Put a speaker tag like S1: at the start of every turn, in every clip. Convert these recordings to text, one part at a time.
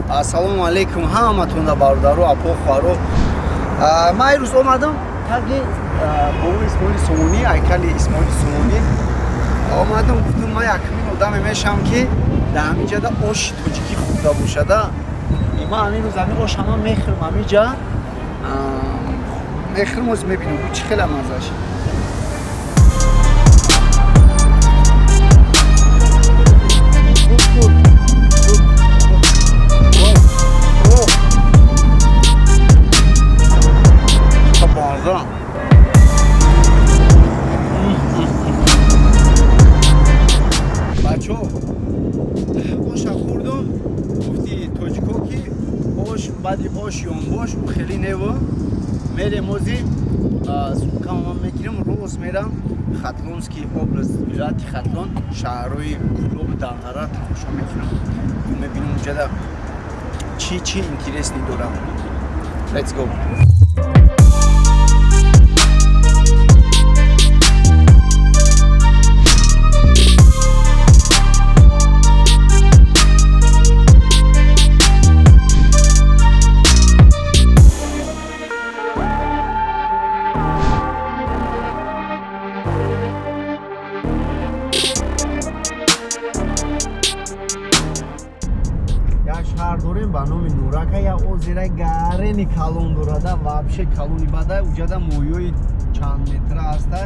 S1: Ассалому алайкум ҳаматонда, бародару, апо, хоҳаро. Ман ирӯз омадам таги бобо Исмоили Сомонӣ, айкали Исмоили Сомонӣ омадам. Гуфтам, ман якумин одаме мешавам, ки дар ҳамин ҷада оши тоҷикӣ хӯрда бошада. Ман ҳамин рӯз ҳамин ош ҳама мехӯрам, ҳамин ҷа мехӯрам. Оз мебинам, чӣ хела маззаш. Бачо, оша хӯрдум. Гуфти тоҷико, ки ош баъди ош ёнбош ӯ хеле неву. Мерем, ози сумкамама мегирем, роз мерам Хатлонский область, вилояти Хатлон, шаҳрҳои Кӯлобу Данғара тамошо мекунам, мебинам уҷада чӣ чӣ интересный дорам. Let's go. Як шаҳр дорем ба номи Нурака, як озераи гарени калон дорада, вообще калони бада. Уҷада моҳиҳои чанд метра ҳаста.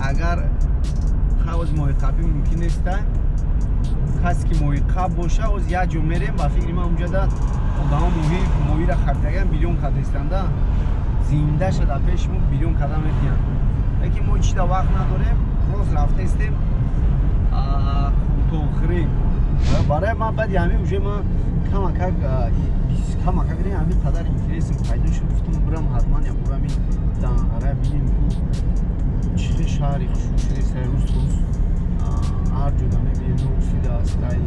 S1: Агар оз моҳиқапӣ мумкин неста, касе ки моҳиқап боша, оз як ҷо мерем. Ба фикри ман, уҷада одамо моҳӣ моҳиро харидаган, бирён кардастанда, зинда шада пеши мо бирён карда метиҳанд. Лекин мо чида вақт надорем, роз рафтестем қурутохӯрӣ. Барои ман баъди ҳамин уже ман камакак, камакак не, ҳамин қадар интересам пайдо шуд. Гуфтам, бирам ҳатман як бора ҳамин Данғара бинем, чӣ хел шаҳри хушрӯ шудеста. Рӯз рӯз ҳар ҷода мебинем, норусида астаи,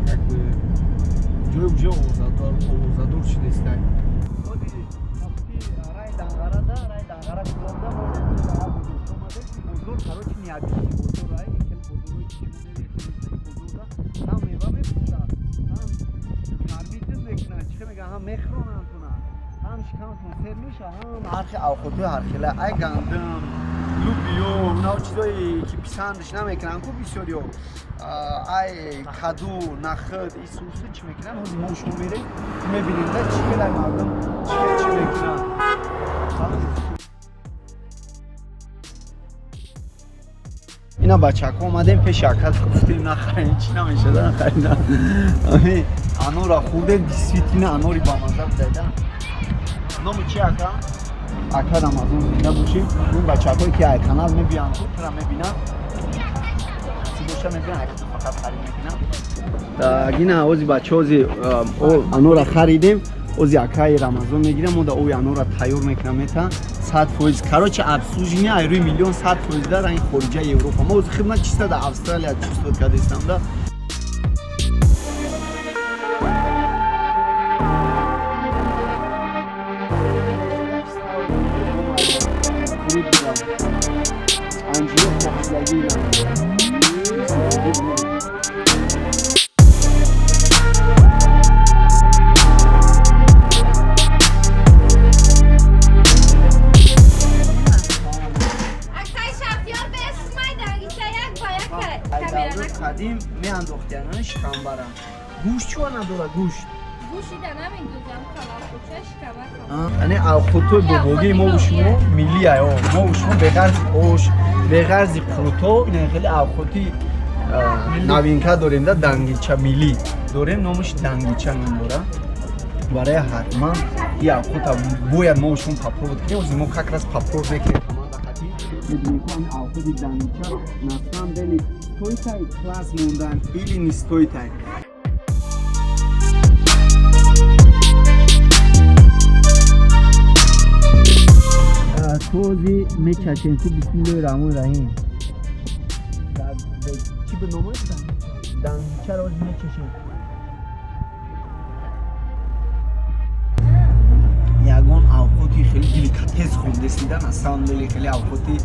S1: как бы ҷои уже овозадор шудестай. Рай Данғарада, рай Данғара Кӯлобда мо омадем. Бозор, короче, необычный бозор, ай хел бозорҳои ки шумо мебинед, бозорда ҳам мева мефурӯшанд, ҳам кармитит мекунанд, чӣ мегӯянд, ҳам мехӯронанд, ҳам шикамтон сер меша, ҳам ҳархел авқотҳои ҳархела, ай гандум, лубиё, нав чизое ки писандаш намекунанд ку бисёриё, ай каду, нахӯд, исусы чӣ мекунанд. Ҳозир мо шумо мерем, мебинем да, чӣ хелай мардум чӣ хел чӣ мекунанд. Ина бачако омадем пеши акат, гуфтем, нахарем, чӣ намешада, нахарина. Ами анора хӯрдем, действительно анори бамаза будайда. Номи чи, ака? Ака Рамазон, зинда бошӣ. Ин бачакое ки ай канал мебиёнд, ку тура мебинанд, чӣ боша мебинанд, ай фақат харид мекунанд. Так, ина ози бача, ози анора харидем. Ози акаи Рамазон мегирам, мо да ои анора тайёр мекунам, мета 100%. Короче, обслуживание ай рӯи миллион 100% дар ин хориҷаи Европа. Мо ози хидмат чиста дар Австралия чувствовать кардестам да. Фуруд будам, анҷиро похидагӣ.
S2: Акай Шафтиёр, бесмай дангиса як ба як камера накун.
S1: Қадим меандохтиян шикамбара. Гӯшт чуа надора, гӯшт?
S2: Гӯшида намендозам, калавкуча шикама.
S1: Яъне авқотҳои бобогии мову шумо миллӣ аё. Мову шумо беғарзи ош, беғарзи қурутҳо, ина хеле авқоти новинка дорем да, дангича миллӣ дорем, номаш дангича ном дора. Барои ҳатман и авқота бояд мову шумо попробовать кунем. Ози мо как раз попробовать мекунем, команда қатӣ мебинем, ку ҳамин авқоти дангича на самом деле стоит ай класс мондан или не стоит ай. Този мечашем ку. Бисмиллоҳи раҳмони раҳим. Чӣ ба номаш, дангичаро ози мечашем. Ягон авқоти. Хеле деликатес хондесида, на самом деле хеле авқоти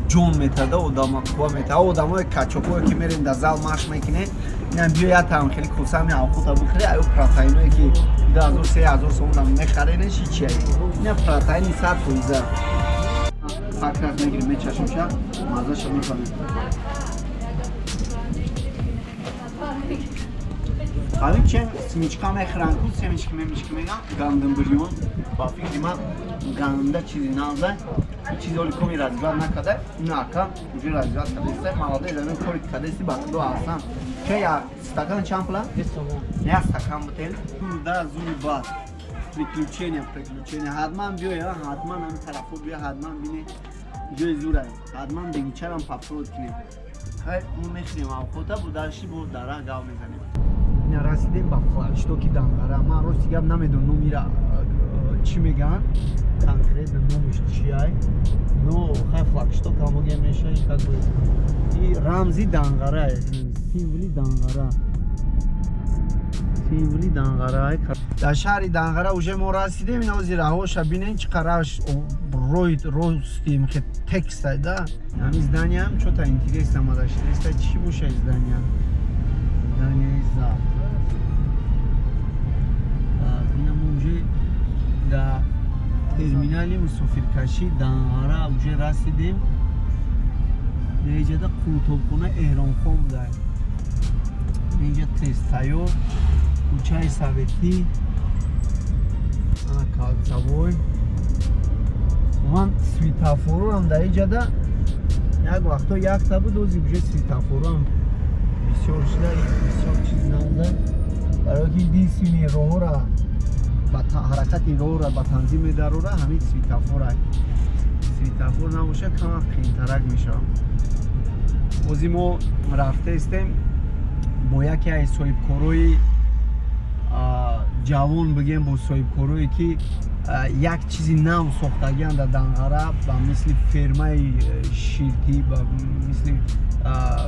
S1: ҷон метада, одама қувва метада. Одамои качокое ки мерем, дар зал машқ мекунем, инам биё, як там хеле косами авқота бихӯре. Аю протеиное ки 2000, 3000 сомона мехаренеш, ҳичи ина протеини 100%. Пакрас мегирем, мечашимша, маззаша мефаҳмем. Ҳамин чем семечка мехӯранд ку, семечки мемечки меган, гандум бирён. Ба фикри ман, ганда чизи нағза, чизи оли коми развивать накарда, ина ака уже развивать кардеста. Молодой, замин кори кардести, ба худо ҳастан. Че, я стакан чанд пула? Як стакан бутел да зури бад. Приключения, приключения. Ҳатман биёя, ҳатман ҳамин тарафо биё, ҳатман бине, ҷои зура, ҳатман дегичарам попробовать кунем. Хай, мо мехӯрем авқота, бо дарши бо дара гав мезанем. Ина расидем ба флагштоки Данғара. Ман рости гап намедонам, номира чӣ мегӯянд, конкретно номиш чиай, но хай, флагшток ҳамоге меша. Как бы и рамзи Данғара, символи Данғара, символи Данғара. Дар шаҳри Данғара уже мо расидем. Ина ози раҳоша бинен, чӣ қадар рои ростим текстай да. Ҳамин зданиям чё-то интересно омада шидаиста. Чӣ боша здания? Здания зал. Ина мо уже дар терминали мусофиркашӣ Данғара уже расидем. Инҷада қурутобхона Эҳромхон буда, инҷа тезтайёр, кӯчаи Советӣ, ана кольцевой. Ман светофорам дар иҷада як вақто якта буд, ози уже светофорам бисёр шуда. Бисёр чиз нағза, барои ки единственный роҳора ба ҳаракати роҳора ба танзим медарора ҳамин светофора. Светофор набошад, кама қиинтарак мешавад. Ози мо рафтаистем бо яке аз соҳибкорои ҷавон, бигем, бо соҳибкорое ки як чизи нав сохтагианд дар Данғара, ба мисли фермаи ширтӣ, ба мисли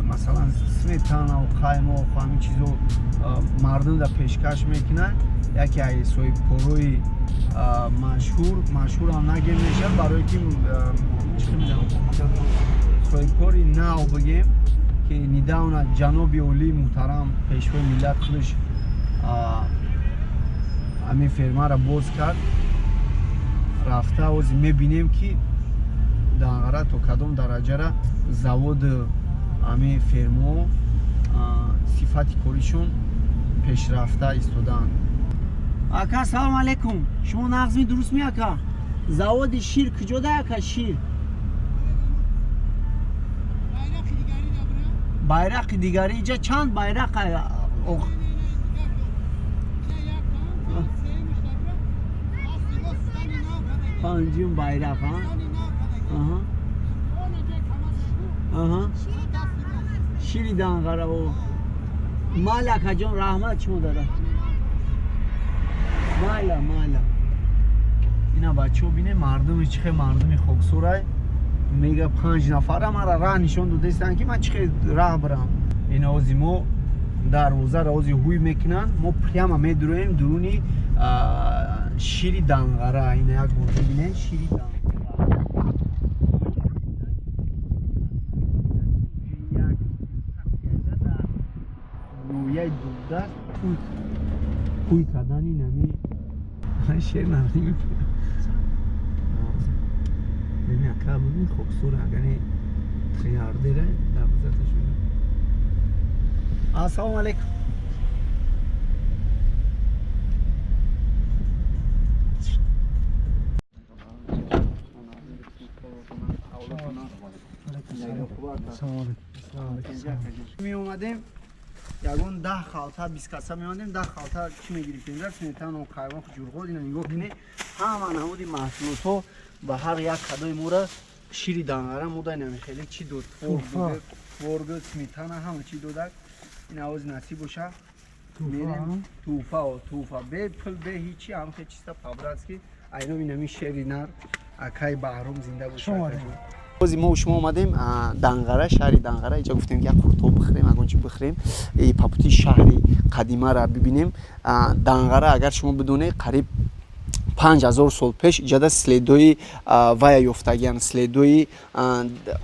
S1: масалан сметанаву қаймоқ, ҳамин чизо мардум дар пешкаш мекунанд. Яке аз соҳибкорои машҳур, машҳурам нагем мешавад, барое ки чӣ мегӯям, соҳибкори нав бигем, ки недавно ҷаноби олии муҳтарам Пешвои миллат худаш ҳамин фермаро боз кард. Рафта ози мебинем, ки Данғара то кадом дараҷара заводу ҳамин фермао сифати коришон пешрафта истодаанд. Ака, салом алейкум, шумо нағзми, дурустми, ака? Заводи шир куҷода, ака, шир? Байрақи дигари иҷа чанд байрақ? Ох- Панҷум байрақ, а? Аҳа. Аҳа. Шири Данғара о. Майла, акаҷон, раҳмат шумо дада. Майла, майла. Ина бачаҳо, бине, мардуми чӣ хел мардуми хоксорай. Мега, панҷ нафара мара раҳ нишон додастанд, ки ман чӣ хел раҳ бирам. Ина ози мо дарвозаро ози ҳуй мекунанд, мо прямо медуроем дуруни шири Данғара. Ина як бор бибинед, шири Данғара. Як дар ноҳияи Дурдаст ҳуй кардани нами шер намегӯ. Бибин, ака, бибин, хоксора, агани триардера дарвозаташ. Ассалому алейкум. Меомадем, ягон 10 халта, 20 каса меомадем, 10 халта чӣ мегирифтем? Да сметану қаймоқ, ҷурғот. Ина нигоҳ кунед, ҳама намуди маҳсулотҳо. Ба ҳар як кадои мора шири Данғара мода инами хеле чӣ дод, творог, сметана, ҳама чӣ додак. Ин авози насиб боша, мерем. Туҳфа, туҳфа, бе пул, бе ҳичи, ҳам хе чиста по-братски. Айном инами шери нар, акай Баҳром, зинда боша. Бози мо шумо омадем Данғара, шаҳри Данғара. Иҷа гуфтем, ки як қуртоб бихӯрем, ягон чи бихӯрем, по пути шаҳри қадимаро бибинем. Данғара, агар шумо бидонед, қариб 5000 сол пеш иҷада следои вая ёфтагиянд, следои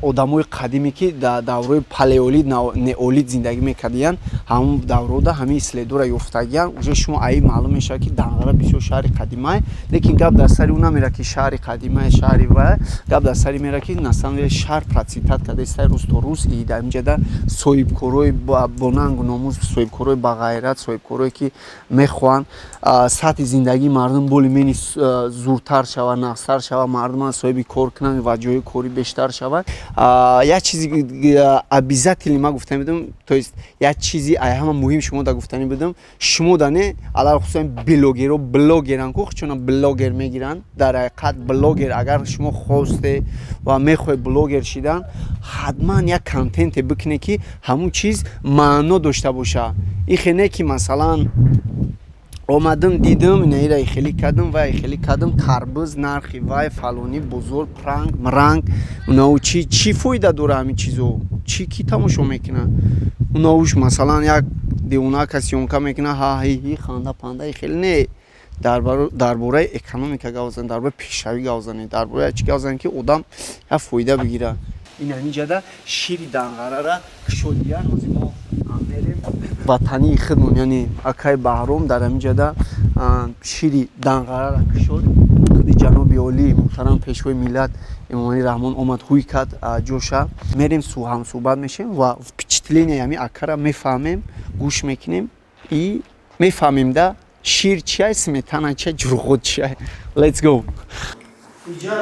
S1: одамои қадиме, ки дар даврои палеолит, неолит зиндагӣ мекардиянд. Ҳамон даврода ҳамин следора ёфтагиянд. Уже шумо аи маълум мешавад, ки Данғара бисёр шаҳри қадимае. Лекин гап дар сари ӯ намерад, ки шаҳри қадимае, шаҳри вая. Гап дар сари мерад, ки на самом деле шаҳр процветать карда рӯз то рӯз. И дар инҷада соҳибкорои бо нангу номус, соҳибкорои бағайрат, соҳибкорое, ки мехоҳанд сатҳи зиндагии мардум более-менее зуртар шавад, нағзтар шавад, мардуман соҳиби кор кунанд ва ҷои корӣ бештар шавад. Як чизи обязательно ман гуфтани будам, то есть як чизи ай ҳама муҳим шумо да гуфтани будам, шумо да не, алалхусусан блогеро, блогеран ку чуна блогер мегиранд. Дар ҳақиқат блогер, агар шумо хосте ва мехоҳед блогер шидан, ҳатман як контенте бикунед, ки ҳамун чиз маъно дошта бошад. Ихе не, ки масалан омадам, дидам, инаира хеле кардам, вай хеле кардам, тарбуз нархи вай фалони бозор пранг мранг унау чи чӣ фоида дора ҳамин чизо? Чӣ ки тамошо мекунад унауш? Масалан, як девона съёмка мекунад, ҳа ҳи ҳи, ханда панда, хеле не. Дар бораи экономика гап занед, дар бораи пешравӣ гап занед, дар бораи чӣ гап занед, ки одам як фоида бигирад. Ин ҳаминҷада шири Данғарара кушодиян. Ҳозир мо мерем ватании худмон, яъне акай Баҳром дар ҳаминҷада шири Данғарара кушод. Худи ҷаноби олӣ муҳтарам Пешвои миллат Эмомалӣ Раҳмон омад, ҳуй кард ҷоша. Мерем, ҳамсӯҳбат мешем ва впечатление ҳамин акара мефаҳмем, гӯш мекунем и мефаҳмем да шир чиай, сметана чиай, ҷурғот чиай. Let's go. Иҷа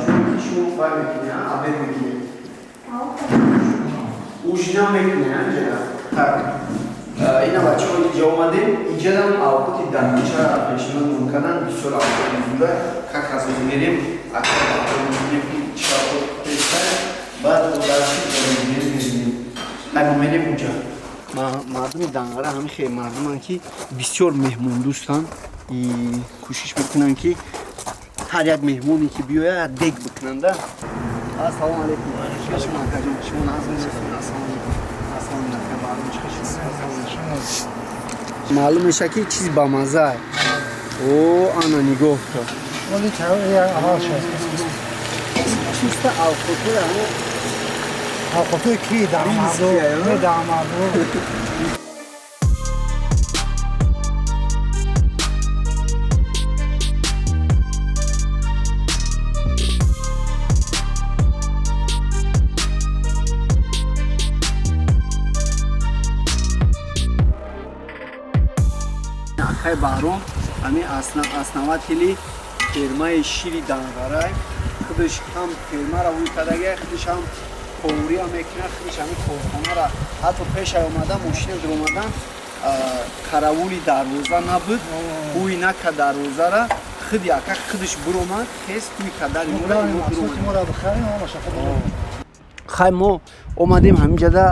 S1: ҷое ки шумо вай мекунед, обед мекунед, ужина мекунед инҷа. Так, ина бачаҳо, инҷа омадем, инҷадам авқоти дамча пешниҳод мекунанд, бисёр авқоти зуда. Как раз ҳозир мерем, мебинем, ки чӣ авқот песта, баъд дарси мебинем. Ҳай, мо мерем унҷа. Мардуми Данғара ҳамин хеле мардуманд, ки бисёр меҳмондӯстанд и кӯшиш мекунанд, ки ҳар як меҳмоне ки биёяд, дег бикунанда. Ассалому алайкум, шумо акаҷон, шумо назм? Ассалому алайкум. Ассалому алайкум, маълум мешавад, ки чизи бамаза. О, ана нигоҳ кун, чиста авқотҳои ҳамо.
S3: Авқотҳои ки дамарду дамарду.
S1: Акай Баҳром ҳамин основатели фермаи шири Данғарай. Худаш ҳам фермаро вуй кардага, худаш ҳам повария мекунад, худаш ҳамин корхонара. Ҳатто пешай омадан, мошина дуромадан, караули дарвоза набуд, ҳуй накард дарвозара, худи ака худаш биромад, хес ҳуй кардари
S3: мора.
S1: Хай, мо омадем ҳаминҷада,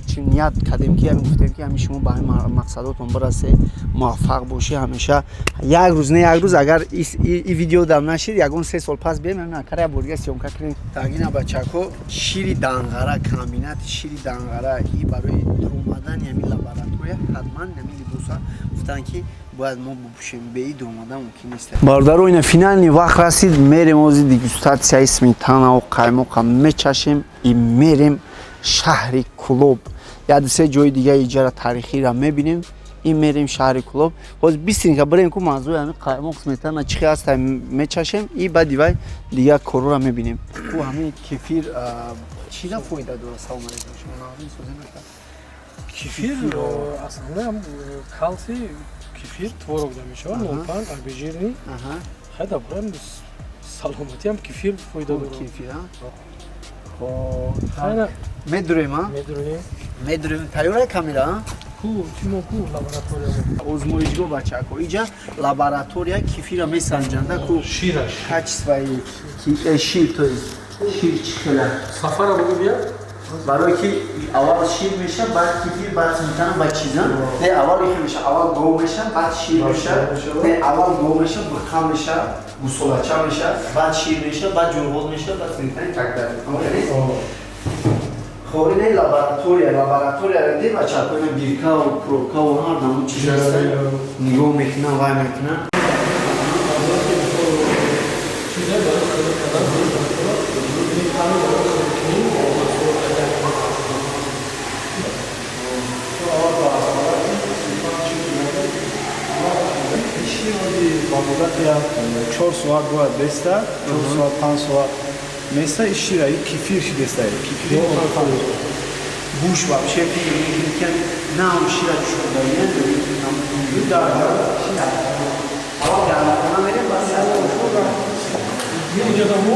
S1: чи ният кардем, ки ҳамин гуфтем, ки ҳамин шумо ба ҳамин мақсадотон бирасе, муваффақ бошӣ ҳамеша. Як рӯз не, як рӯз, агар и видео дам нашид, ягон 3 сол пас бием, ҳамин акара як бор дига съёмка кунем. Тагина бачако, шири Данғара, комбинати шири Данғара. И барои дуромадани ҳамин лаборатория ҳатман ҳамин либоса гуфтанд, ки бояд мо бупӯшем, беи дуромадан мумкин нест. Бародаро, ина финални вақт расид, мерем ози дегустатсияи сметанау қаймоқа мечашем и мерем шаҳри Кулоб, як ду се ҷои дигаи иҷара таърихиро мебинем и мерем шаҳри Кулоб. Ҳозир бистринка бирем, ку мавзӯи ҳамин қаймоқ, сметана чӣ хел ҳаста, мечашем и баъди вай дигар корора мебинем. Ку ҳамин кефир чира фоида дорад? Салом алейкум, шумо навзин созем?
S4: Кефир аслан калсий, кефир, творог да мешавад, 0,5 обезжиренный. Хай, дар бораи саломатиам кефир фоида дорад.
S1: Кефир. Медурем?
S4: Медурем.
S1: Медурем. Тайёра камера?
S4: Ку чимо, ку лаборатория?
S1: Озмоишгоҳ, бачако, иҷа лаборатория, кефира месанҷанда ку.
S4: Шираш.
S1: Качествои шир, то есть шир чӣ хела.
S4: Сафара бугу, бия.
S1: Барои ки аввал шир меша, баъд кефир, баъд сметана, баъд чиза. Не, аввал ихе меша, аввал гов меша, баъд шир меша. Не, аввал гов меша, буқа меша, гусолача меша, баъд шир меша, баъд ҷурғоз меша, баъд сметана и так далее. Хоринаи лаборатория, лабораторияро дид, бачаҳо, ина биркаву пробкаву ҳар намуд чиз ҳаста, нигоҳ мекунам, вай мекунам.
S4: Чиза барои хӯрок кардан, ҳама барои хӯроккунӣ маҳсулот як.
S5: Иши оди ба муддати як 4 соат бояд беста, 4 соат, 5 соат места и шира, и кефир шидеста, кефири.
S1: Буш вообще фикр мекунӣ, ки на он шира чӯдаия. Аввал гармхона мерем, бас.
S4: Инҷо мо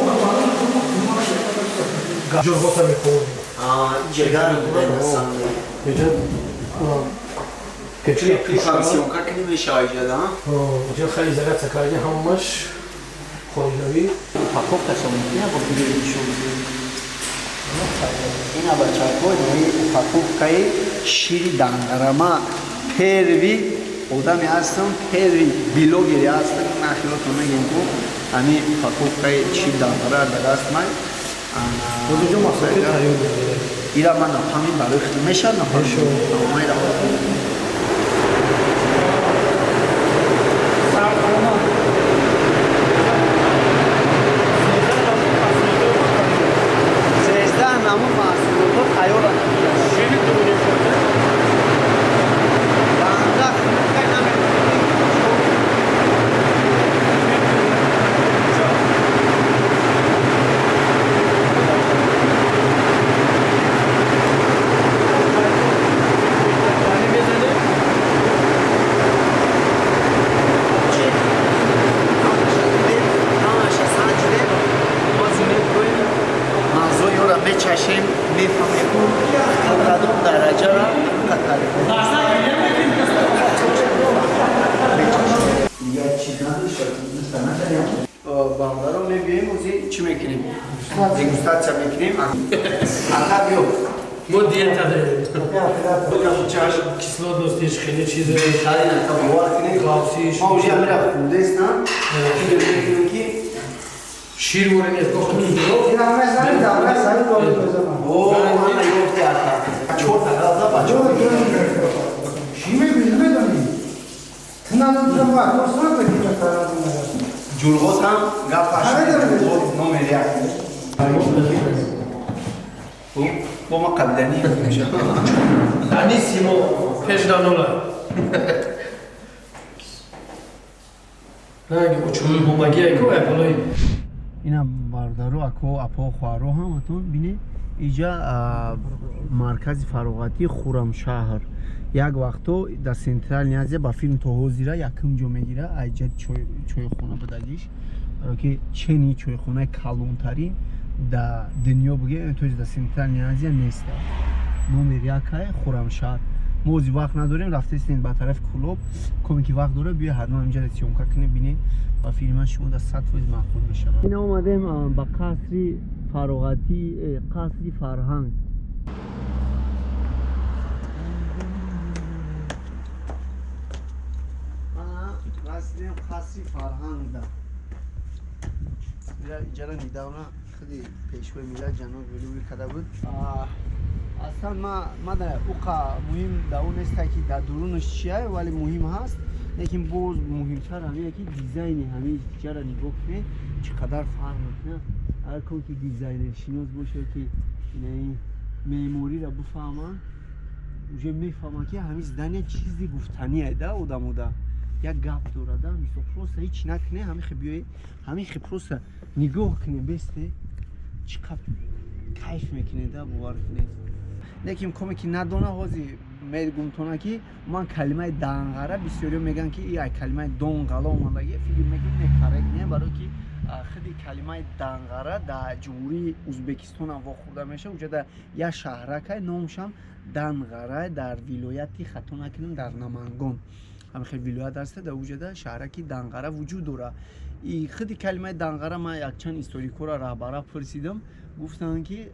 S4: ҷурғота мехӯрем.
S1: Ҷигар буда на самом деле.
S4: Инҷо печи.
S1: Съёмка кунӣ мешава иҷа, да?
S4: Инҷо хеле изоляция карди, ҳамаш хориҷавӣ.
S1: Упаковкаша мумкин бо видео нишон бидем. Ина, бачаҳо, инаи упаковкаи шири Данғара. Ма первый одаме ҳастам, первый блогере ҳастам, ман хилотон мегем, ку ҳами упаковкаи шири Данғара дар даст май.
S4: Инҷо маҳсулоти тайёр мегирем.
S1: Ира ман нафаҳмим, барои худ мешавад, нафаҳмим. Майра.
S4: Сархона.
S1: 13 намуд маҳсулото тайёранд.
S4: Шири дуруни.
S1: Данғара хунукай наметавонӣ.
S4: Мезанем.
S1: Ҳамаша санҷидем, бози мекунем, мавзӯи ӯро мечашем, мефаҳмем, то кадом дараҷара таъриф. Дигар чиз надошт. Бародаро, мебием, ози чӣ мекунем? Дегустация мекунем. Ака, биё.
S4: Мо диета дорем. Кислотностиш хеле чизе.
S1: Бовар кунед,
S4: Калсиш.
S1: ма уже амира хурдестам, фикр мекунем, ки
S4: Шир ворен нест, бо худ.
S1: О, ана ёфте, ака. Чорта газа, бачо.
S3: Чӣ мегӯӣ, намедонӣ? Ту надонистам,
S1: Ҷурғотам гапаш, ҷурғот номер як. Бо ма қабилани мешавам.
S4: Даниссимо, пешданола. Ранги учуи бомагия ку ай болои.
S1: Ина, бародаро, ако, апо, хоҳаро, ҳаматон бине, иҷа маркази фароғатии Хуррамшаҳр. Як вақто дар Центральный Азия ба филм то ҳозира якум ҷо мегира, айҷа чойхона будагиш, баро ки чени чойхонаи калонтарин дар дунё буге, то дар Центральный Азия неста. Номер якае Хуррамшаҳр. Мо ози вақт надорем, рафтестем ба тарафи Кулоб. Коме ки вақт дора, биё, ҳатман инҷа съёмка кунем, бинем, ба филма шумо дар 100% маъқул мешавад. Ина омадем ба қасри фароғатӣ, қасри фарҳанг. Расидем қасри фарҳангда. Иҷара недавно худи пешвои миллат ҷаноби олӣ карда буд. Аслан ма уқа муҳим дар он неста, ки дар дурунаш чия, вале муҳим ҳаст, лекин боз муҳимтар ҳамине, ки дизайни ҳамин ҷара нигоҳ кунед, чӣ қадар фарқ мекунад. Ҳар кон ки дизайнершинос боша, ки меъмориро бифаҳманд, уже мефаҳманд, ки ҳамин здания чизи гуфтание да одамода як гап дорада. Мисол, просто ҳеч накуне, ҳамин хе биёе, ҳамин хе просто нигоҳ кунем, бесте, чӣ қадр кайф мекунед да, бовар кунед. Лекин коме ки надона, ҳозир мегумтона, ки ман калимаи Данғара, бисёриё мегӯянд, ки ай калимаи Донғала омадаги. Фикр мекунем, некоррект не, барое ки худи калимаи Данғара дар Ҷумҳурии Узбекистонам вохӯрда мешавад. Уҷа як шаҳракай, номшам Данғара, дар вилояти, хато накунем, дар Намангон ҳамин хел вилоят аста, дар уҷада шаҳраки Данғара вуҷуд дорад. И худи калимаи Данғара, ман якчанд историкора, раҳбара пурсидам, гуфтанд, ки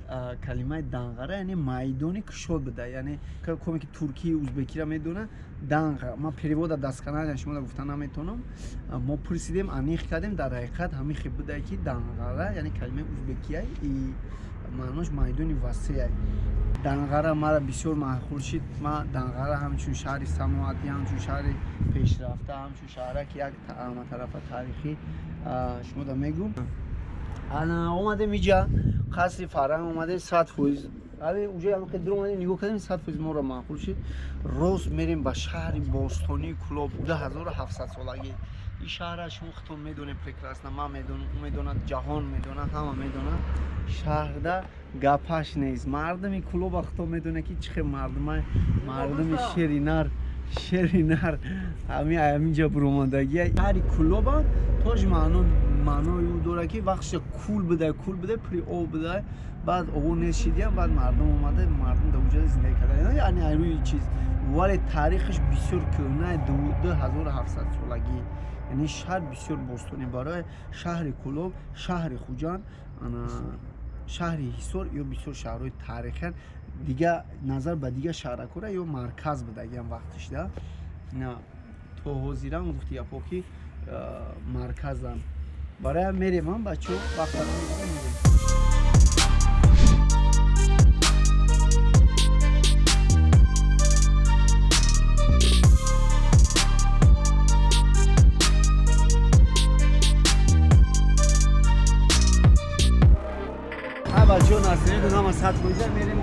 S1: калимаи Данғара яъне майдони кушод буда, яъне коме ки туркии узбекиро медонад, Данға. Ман перевода дастканал шумо гуфта наметавонам. Мо пурсидем, аниқ кардем, дар ҳақиқат ҳамин хел буда, ки Данғара яъне калимаи узбекия и маънош майдони васеа. Данғара мара бисёр маъқул шид. Ма Данғара ҳамчун шаҳри саноатӣ, ҳамчун шаҳри пешрафта, ҳамчун шаҳраки як ҳаматарафа таърихӣ шумо да мегӯм. Ана омадем иҷа қасри фарҳанг омадем 100%. Али уҷа ҳам дур омадем нигоҳ кардем 100% моро маъқул шид. Рост мерем ба шаҳри бостонии Кӯлоб 2700 солагӣ. Ин шаҳрра шумо худтон медонед прекрасно, ман медонам, ӯ медонад, ҷаҳон медонад, ҳама медонад. Шаҳрда гапаш нест. Мардуми Кӯлоба худтон медонед ки чӣ хел мардума, мардуми шеринар, шеринар ҳамин ҳаминҷа буромадагия. Шаҳри Кӯлоба тош маънои ӯ дорад ки вақтша кул буда, кул буда, пури об буда, баъд ово нест шидиям, баъд мардум омада, мардум дар уҷа зиндагӣ карда. Яъне рӯи чиз, вале таърихаш бисёр кӯҳна, 2700 солагӣ. Яъне шаҳр бисёр бостонӣ. Барои шаҳри Кӯлоб, шаҳри Хуҷанд, шаҳри Ҳисор ё бисёр шаҳрҳои таърихиян дига назар ба дигар шаҳракҳоро ё марказ будагиам вақтишда. То ҳозирам гуфти гапҳо ки марказам. Барои мерем ам бачаҳо, вақт мерем. Бачаҳо насирин ҳама 100% мерем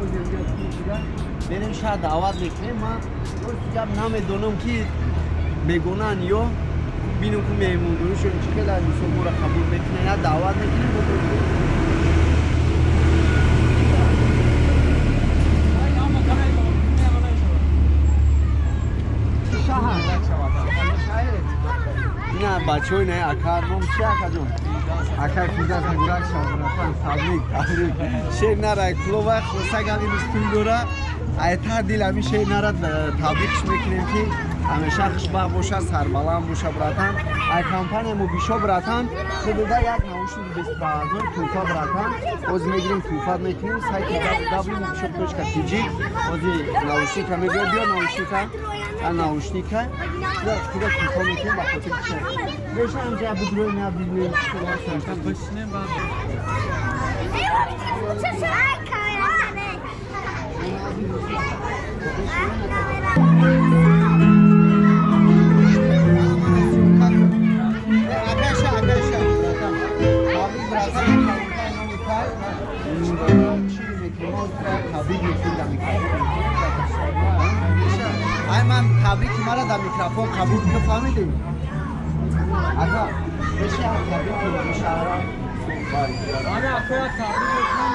S1: мерем шаҳр даъват мекунем. Ман рости гап намедонам ки мегонан ё бинам ку меҳмондоришон чӣ хел мисол моро қабул мекунанд, я даъват мекунем. Ина бачаҳои на ака ном чи акаҷон? Акай Фирдавс муборак шавад, братан, табрик, табрик. Шер нара Кӯлоба хоса гап имрӯз тӯй дора. Айтар дил ҳамин шер нара табрикш мекунем ки ҳамеша хушбахт боша, сарбаланд боша, братан. Ай компания Мобишо, братан, худуда як наушник беспроводной тӯҳфа, братан. Ҳозир мегирем тӯҳфа мекунем сайти www.mobishop.tj. Ҳозир наушника мегирем, биё наушника. Наушника. Куда тӯҳфа мекунем ба хотири чи? Беша ҳамҷа бидрои набинем. Ай ман табрики мара дар микрофон қабул кун, фаҳмидӣ? Ака, беша табрик кун шаҳра.
S4: Ана ака табрик кун.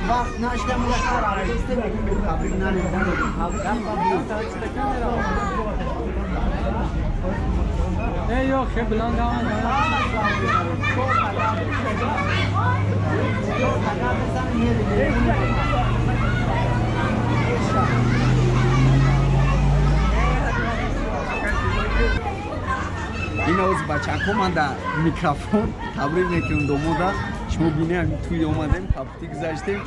S1: Вақт нашда мулакар артисте мегӯем табрик нанем.
S4: Эй ё хе бланг ама.
S1: Ин оз бачаҳо ман дар микрофон табрик мекунам домода. Шумо бинем туй омадем, табрик гузаштем.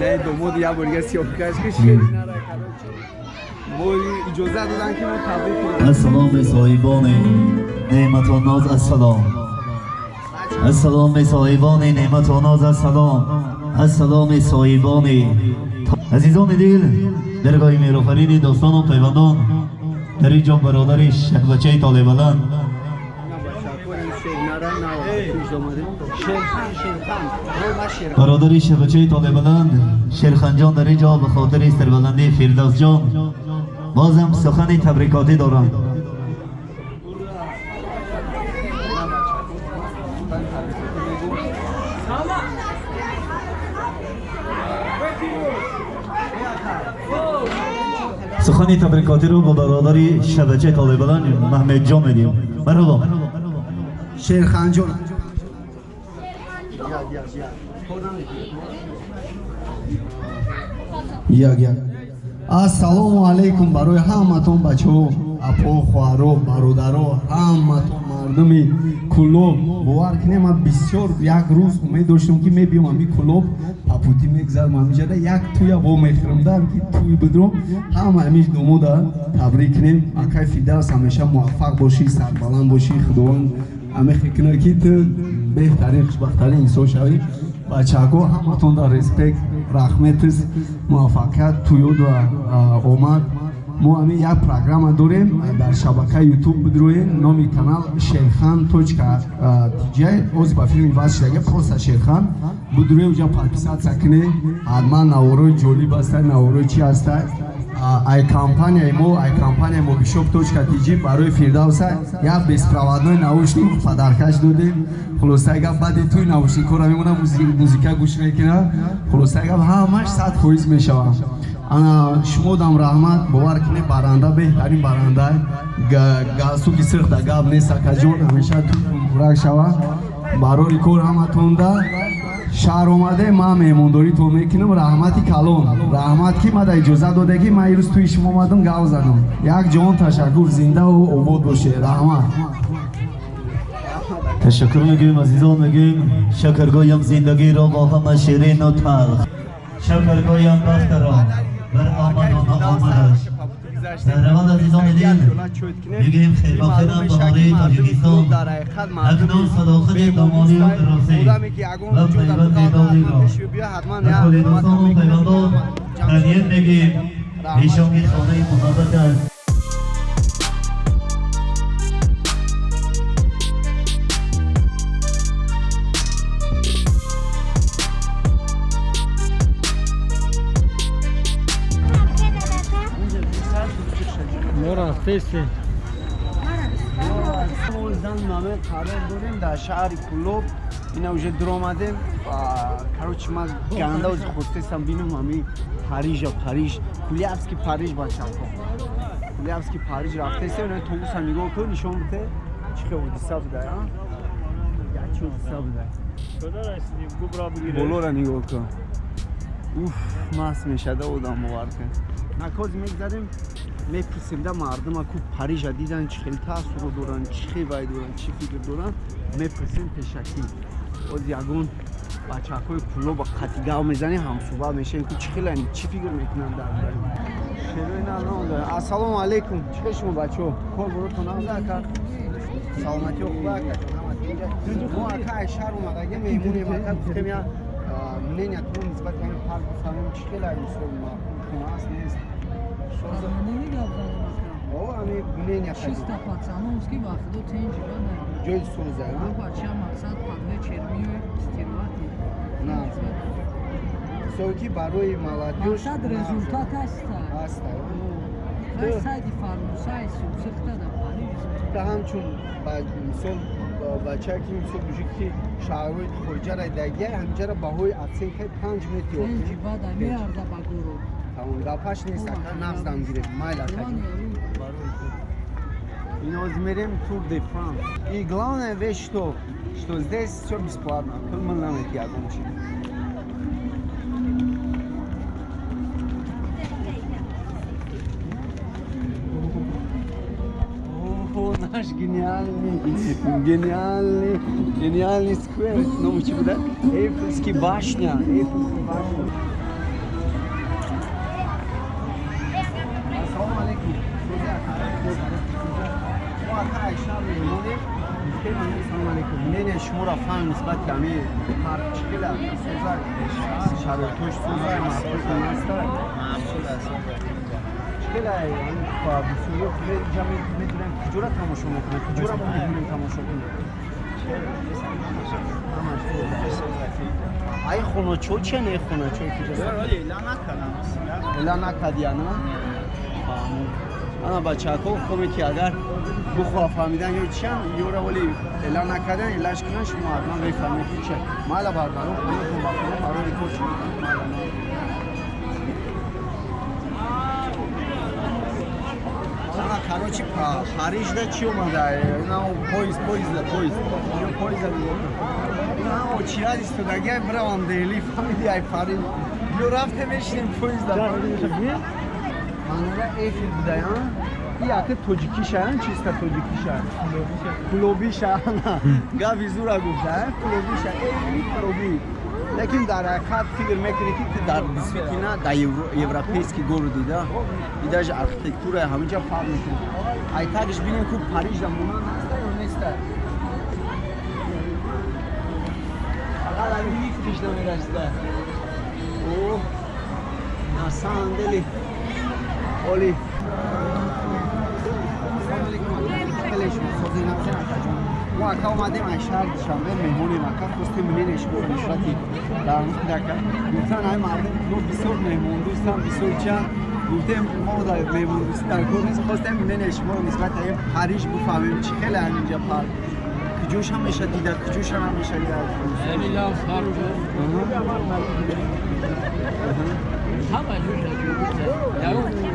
S1: Не домод як бор дига сиёҳкаш ки шери нара короче. Мо иҷоза доданд ки мо табрик кунем.
S6: Ассалом соҳибони неъмату ноз, ассалом. Ассалом соҳибони неъмату ноз, ассалом. Ассалом соҳибони азизони дил, даргоҳи меҳрофарини достону пайвандон, дар ин ҷо бародари шаҳбачаи толебаланд бародари шабачаи толебаланд Шерханҷон дар ин ҷо ба хотири сарбаландии Фирдавсҷон бозам сухани табрикотӣ дорам. Сухани табрикотиро ба бародари шабачаи толебаланд Маҳмедҷон медиҳем. Марҳабо.
S1: Шерханҷон. Як як. Ассалому алайкум барои ҳаматон бачаҳо, апо, хоҳаро, бародаро, ҳаматон мардуми Кӯлоб. Бовар кунем, ман бисёр як рӯз умед доштам ки мебиём ҳамин Кӯлоб, папутӣ мегзарам ҳаминҷода, як тӯя во мехӯрам, дар ки тӯй бидром, ҳама ҳамин домода табрик кунем. Акай Фирдавс, ҳамеша муваффақ бошӣ, сарбаланд бошӣ, Худованд ҳамин хел кунад ки ту
S7: беҳтарин хушбахттарин инсон шавӣ. Бачаҳо ҳаматон дар респект, раҳматиз, муваффақият туёд ва омад. Мо ҳамин як программа дорем дар шабакаи YouTube бидроем, номи канал sherkhan.tj. Ози ба филми ваз шудага, просто Шерхан бидроем, уҷа подписаться кунед. Ҳатман наворои ҷолиб ҳастад, наворои чи ҳастад. Ай компанияи мо, ай компанияи mobishop.tj барои Фирдавса як беспроводной наушник подаркаш додем. Хулосаи гап, баъди туи наушникҳоро мемонам, музика гӯш мекунам. Хулосаи гап, ҳамаш 100% мешавам. Ана шумодам раҳмат, бовар кунед, баранда, беҳтарин баранда. Галстуки сирх да гап нест, акаҷон, ҳамеша ту муборак шава. Барои кор ҳаматонда шаҳр омаде, ман меҳмондоритон мекунам. Раҳмати калон, раҳмат, ки мада иҷозат доде, ки ман ирӯз тӯи шумо омадам, гап задам. Як ҷаҳон ташаккур, зиндаву обод бошед, раҳмат.
S6: Ташаккур мегӯем, азизон, мегӯем шакаргоям зиндагиро бо ҳама ширину талх, шакаргоям бахтаро бар омаду наомадаш. Раванд, азизони дил, мегӯем хелбахелам баҳораи Тоҷикистон. Акнун садоқати домонию дарозӣ ва пайванди додиро ба кулли дӯстону пайвандон таҳният мегӯем. Эшон хонаи муҳаббат аст.
S4: Мо рафтестем.
S1: Зан наме қарор дорем дар шаҳри Кулоб. Ина уже дуромадем. Короче, ман ганда ози хостесам бинам ҳами Парижа, Париж, Кулябский Париж, бачаҳо. Кулябский Париж рафтестем, ина тобусам нигоҳ кун, нишон бите. Чӣ хел ҳодиса буда, а? Як чӣ ҳодиса буда. Болора нигоҳ кун. Уф, маст мешада одам, бовар кун. Накози мегзарем, мепурсем да мардума ку Парижа дидан, чӣ хел таассуро доранд, чӣ хел вай доранд, чӣ фикр доранд, мепурсем пешакӣ. Оз ягон бачаҳои Кулоба қатъи гав мезанем, ҳамсӯҳбат мешавем, ку чӣ хелани, чӣ фикр мекунанд дар бораи шерои на ном дорад. Ассалому алайкум, чӣ хел шумо, бачаҳо? Кор боротон нағз, ака? Саломатиҳо хуб, ака? Мо, ака, ай шаҳр омадаги меҳмонем, ака, гуфтем я мнениятон нисбати ҳамин парк бифаҳмем, чӣ хел ай, мисол, маъқултон аст, нест? О, ами мнения.
S8: Чисто пацановский, ба худо, тенҷи бада.
S1: Ҷои соза.
S8: Бача мақсад под вечер миёй стирвати.
S1: На. Соки барои молодёжь.
S8: Мақсад результат аста.
S1: Аста.
S8: Вай сайди фармусай сусихта да Париж.
S1: Та ҳамчун ба мисол бача ки мисол мужик ки шаҳрҳои хориҷара дагия, ҳамҷара баҳои оценкаи 5 метиёд.
S8: Тенҷи бада, меарза ба город.
S1: Тамом, гапаш нест, ака, нағз дам гирифт. Майла, ака. И мерем Тур де Франс. И главная вещь, что здесь все бесплатно. Пул мыл намети ягон чи. О, наш гениальный, гениальный, гениальный сквер. Ну, чи буде? Эйфельский башня, Эйфельский башня. Ассалому алейкум. Мо, ака, айшар меҳмонем. Ассалому алейкум. Мнение шуморо фаҳм нисбати ҳамин парк чӣ хела соза, шароитош соза, маъқултон аста? Чӣ хела бисёриё инҷа медонем, куҷора тамошо мекунем, куҷора мо метавонем тамошо кунем? Ҳамаш ай хоначо чия, не хоначо куҷо? Эла накардия, на? Ана бачаҳако хоме ки агар бухоҳа фаҳмидан ё чиям, ёра вале эла накардан, элаш кунан, шумо ҳатман мефаҳмед ки чия. Майла, бародарон, хонатон ба хона, барои кор чӣ майла. Ана, короче, Парижда чӣ омада? На поезд, поезд, поезд. Ё поезд нигоҳ кун. Ина очирад истодагиай, биравам Дели, фаҳмиди, ай Париж. Ё рафте мешинем поезда. Манора Эйфел будаян. И ака тоҷикиша, чиста тоҷикиша. Кулобиша. Гави зура гуфта, кулобиша, эйфели кулоби. Лекин дар ҳақиқат фикр мекунӣ, ки ту дар действительно дар европейский город дида. И даже архитектура ҳаминҷа фарқ мекунад. Ай тагиш бинем, ку Париж да монанд аста ё неста. Фақат ҳамин лифтиш намерасида. О, на самом деле оли. Мо ака омадем аз шаҳри Душанбе, меҳмонем ака, хостем мнение шуморо нисбати дар ака. Гуфтан ҳамин мардум мо бисёр меҳмондӯстам, бисёр чанд. Гуфтем мо дар меҳмондӯстӣ дар кор нест, хостем мнение шуморо нисбати ҳамин Париж бифаҳмем, чӣ хеле ҳаминҷа парк, куҷош ҳам меша дида, куҷош ҳам меша дида.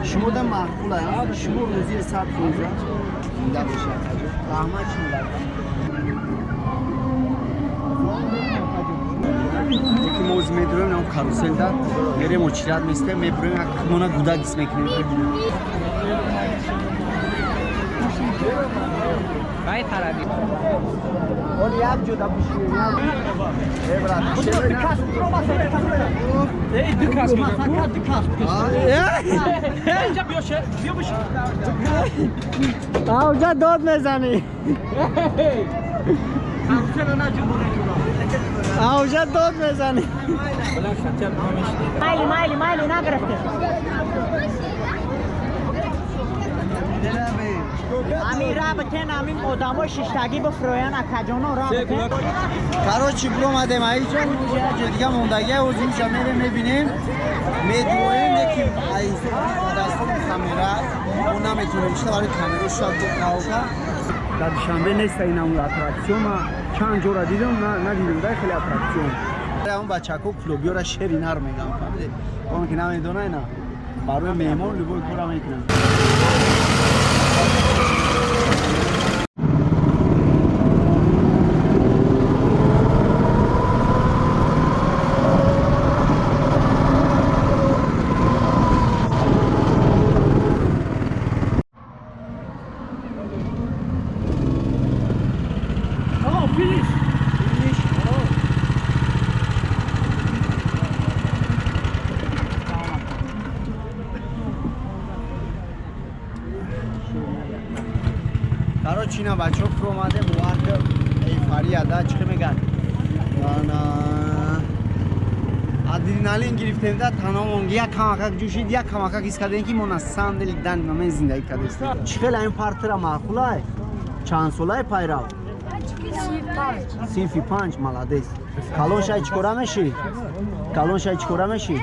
S1: Шумо да маъқула, шумо рӯзии 100% зинда бошед. Раҳмат шумо. Яки мо ози медурем нам каруселда, мерем очират местем, мебурем як мона гудак ҳис мекунем. Оли як ҷода бишинем. Э брат. Авҷа дод мезанӣ. Авҷа дод мезанӣ.
S9: Майли, майли, майли, нагирифте. Ами рабтен, ами одамо шиштагӣ бифроян, акаҷоно рабтен.
S1: Короче, биромадем аиҷа, ҷо дига мондагия, оз инҷа мерем мебинем, медуоем, лекин дастори камера мо наметонем шта, барои камера шояд қавка. Дар Душанбе неста ин ҳамун аттраксион, чанд ҷора дидам, надидам, дай хеле аттраксион. Он бачако клубиёра шери нар мегам, фаҳмидед? Он ки намедонай на, барои меҳмон любой кора мекунанд. Короче, ина бачаҳо фуромадем, бовар эйфория да, чӣ мегӯяд? Адреналин гирифтем да, таномон як камакак ҷӯшид, як камакак ҳис кардем, ки мо на самом деле данный момент зиндагӣ кардастем. Чӣ хеле ин партера маъқулай? Чанд солаи пайрав? Синфи 5, молодец. Калон шай чӣ кора мешӣ? Калон шай чӣ кора мешӣ?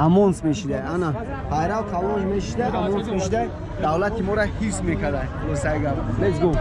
S1: Амонс мешида, ана пайрав калон мешида, амонс мешида, давлати моро ҳифз мекарда. Хулосаи гап. Let's go.